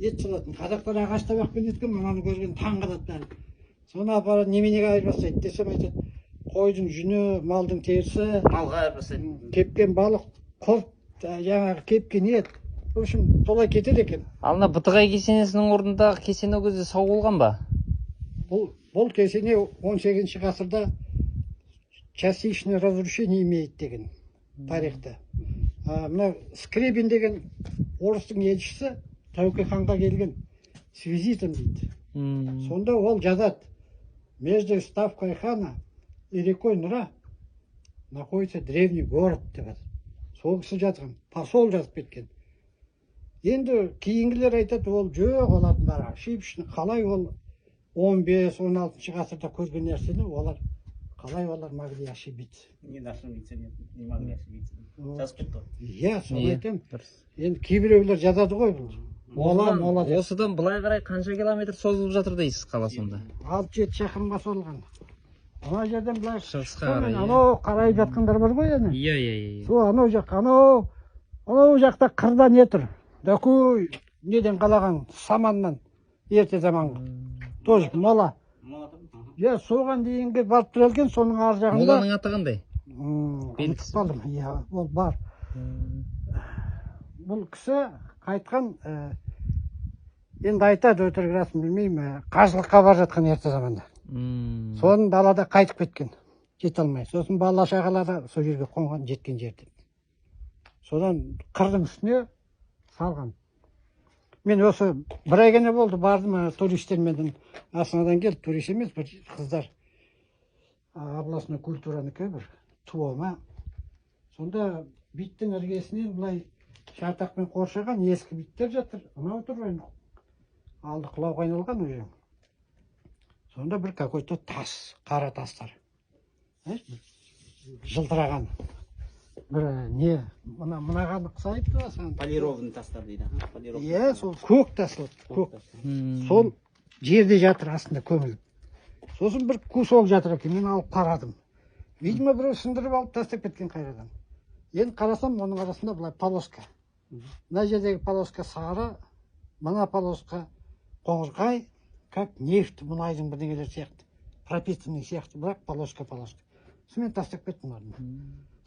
Ет салатын. Қазақтар ағаш табақпен еткен, мынаны көрген таң қалады бәрі. Соны апарып неменеге айырбастайды десем, айтады: қойдың жүні, малдың терісі, Малға айырбастайды. Кепкен балық, құрт, жаңағы кепкен ет. В общем, солай кетеді екен. Ал мына Бытығай кесенесінің орнындағы кесене ол кезде сау болған ба? Бұл кесене 18 ғасырда частичное разрушение имеет деген тарихта. Мына Скрябин деген орыстың елшісі Тәуке ханға келген с визитом дейді. Сонда ол жазады: «Между ставкой хана и рекой Нура находится древний город» деп жатыр. Сол кісі жазған, посол жазып кеткен. Енді кейінгілер айтады, ол жоқ, олардың бәрі ошибочно. Қалай ол 15-16 ғасырда көрген нәрсені олар қалай олар могли ошибиться? Не ошибиться, нет, не могли ошибиться. Жазып кетті ғой. Иә, соны айтамын. Дұрыс. Енді кейбіреулер жазады ғой, бұл мола мола деп. Осыдан былай қарай қанша километр созылып жатыр дейсіз қала сонда? 6-7 шақырымға созылған. Ана жерден былай Шығысқа сонымен қарай, иә. Анау қарайып жатқандар бар ғой әне. иә иә иә Сол анау жақ, анау жақта қырда не тұр? Такой неден қалаған, саманнан, ерте заманғы. Тоже мола. Мола тұр. Иә, соған дейінгі барып тұр екен, соның ар жағында. Моланың аты қандай? Ұмытып Белгісі. қалдым. Иә, ол бар. Бұл кісі қайтқан, енді айтады, өтірік расын білмеймін, қажылыққа бара жатқан ерте заманда. Соның далада қайтып кеткен, жете алмай. Сосын бала шағалары сол жерге қонған, жеткен жерде. Содан қырдың үстіне салған. Мен осы бір ай ғана болды, бардым ана туристерменен, Астанадан келді, турист емес, бір қыздар. Областной культуранікі бір ТОО ма. Сонда биттің іргесінен былай шартақпен қоршаған ескі биттер жатыр. Анау тұр енді. Алды құлауға айналған уже. Сонда бір какой-то тас, қара тастар. Знаешь, бір жылтыраған. Бір не, мына мынаған ұқсайды да саған. Полированный тастар дейді. Полированный. Иә, сол көк тас, көк. Сол жерде жатыр астында көміліп. Сосын бір кусок жатыр екен, мен алып қарадым. Видимо, біреу сындырып алып тастап кеткен қайрадан. Енді қарасам, оның арасында былай полоска. Мына жердегі полоска сары, мына полоска қоңырқай, как нефть, мұнайдың бірдеңелері сияқты. Пропитанный сияқты, бірақ полоска полоска. Сонымен тастап кеттім орнына.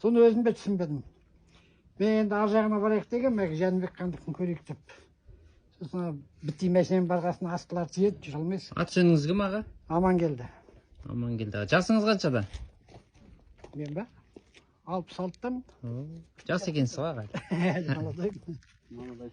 Соны өзім де түсінбедім. Мен енді ар жағына барайық дегенмін, әлгі Жәнібек хандікін көрейік деп. Сосын ана бітти машинамен барғасын астылар тиеді, жүре алмайсың. Аты жөніңіз кім, аға? Амангелді. Амангелді аға. Жасыңыз қаншада? Мен ба? 66-дамын. Жас екенсіз ғой, аға. Молодой. Молодой.